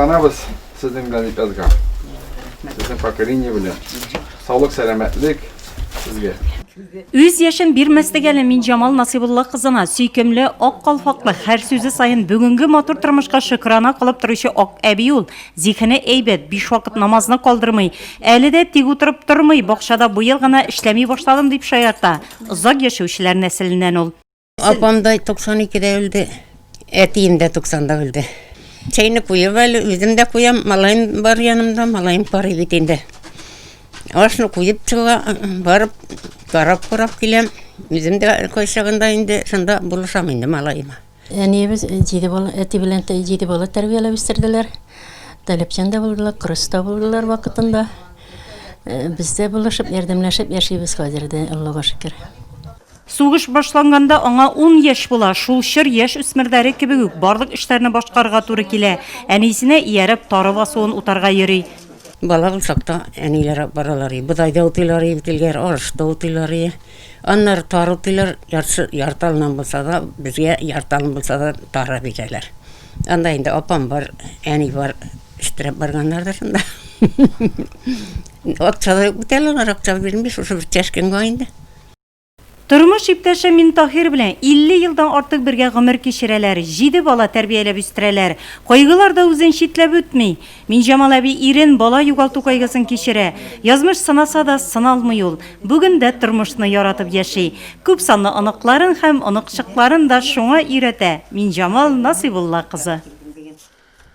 Мактанабыз сезнең белән дип язган. Сезнең поколение белән. Саулык, сәламәтлек сезгә. Үз яшен бирмәслек әле Минҗамал Насыйбулла кызына, сөйкемле, ак калфаклы, һәр сүзе саен бүгенге матур тормышка шөкрана кылып торучы ак әби ул. Зиһене әйбәт, биш вакыт намазны калдырмый. Әле дә тик утырып тормый, бакчада быел гына эшләми башладым дип шаярта. Озак яшәүчеләр нәселеннән ул. Апам да 92 дә үлде. Әтием дә 90 да үлде. Чәйне куеп әле, үзем дә куям, малаем бар янымда, малаем карый бит инде. Ашны куеп чыга, барып карап-карап киләм. Үзем дә кайчагында инде шунда булышам инде малаема. Әниебез җиде бала, әти белән җиде бала тәрбияләп үстерделәр. Таләпчән дә булдылар, кырыс та булдылар вакытында. Без дә булышып, ярдәмләшеп яшибез хәзер дә, Аллага шөкер. Сугыш башланганда аңа ун яшь була. Шул чор яшь үсмерләре кебек үк барлык эшләрне башкарырга туры килә. Әнисенә ияреп тары басуын утарга йөри. Бала булсак та, әниләр алып баралар и, бодай да утыйлар и бит элгәр, арыш та утыйлар и. Аннары тары утыйлар, яртысы ярты алнан булса да, безгә ярты алын булса да тары бирәләр. Анда инде апам бар, әни бар, өстерәп барганнардыр шунда. Акча да юк бит әле, алар акча бирми, шушы бер чәшкәнгә инде. Тормыш иптәше Минтаһир белән 50 елдан артык бергә гомер кичерәләр, җиде бала тәрбияләп үстерәләр. Кайгылар да үзен читләп үтми. Минҗамал әби ирен, бала югалту кайгысын кичерә. Язмыш сынаса да, сыналмый ул. Бүген дә тормышны яратып яши. Күпсанлы оныкларын һәм оныкчыкларын да шуңа өйрәтә Минҗамал Насыйбулла кызы.